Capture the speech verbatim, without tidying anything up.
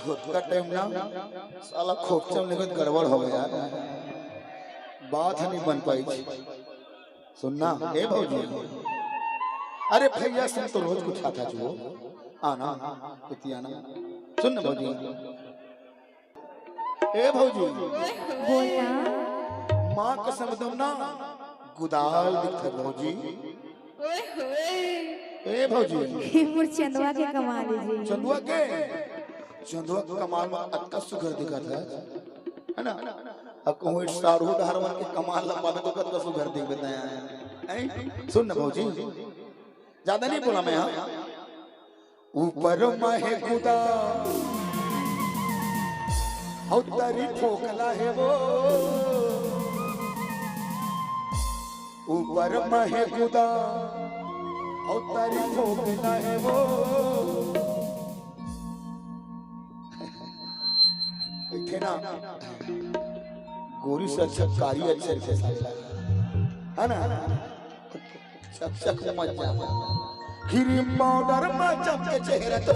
धोतका time ना, साला खोपचम लेगत गड़बड़ हो गया, बात ह नहीं बन पाई। सुनना, ए भौजी, अरे भैया से तो रोज कुछ आता जो आना, इतियाना। सुन ना भौजी, ए भौजी, बोलना। माँ कसम दम ना, गुदाल दिखत भौजी। ओए होए। ए भौजी, ये मोर चंदवा के कमाल हे जी। चंदवा के? चंदवा के कमाल में अतका सुघर दिखत हे, है ना? अब कहूँ एक साढ़ू डहर मन के कमाल ला पाबे तो कतका सुघर दिखबे तैं, हैं? सुन ना भौजी, ज्यादा नहीं बोला मैं, हाँ? ऊपर में हे गुदा, अउ तरी फोकला हे वो। ऊपर में हे गुदा, अउ तरी फोकला हे वो। एक ठे ना, गोरी से अच्छा कारी अच्छा रिथे साला, है ना? चक चक मत जा। क्रीम पाउडर में चमके चेहरा तो।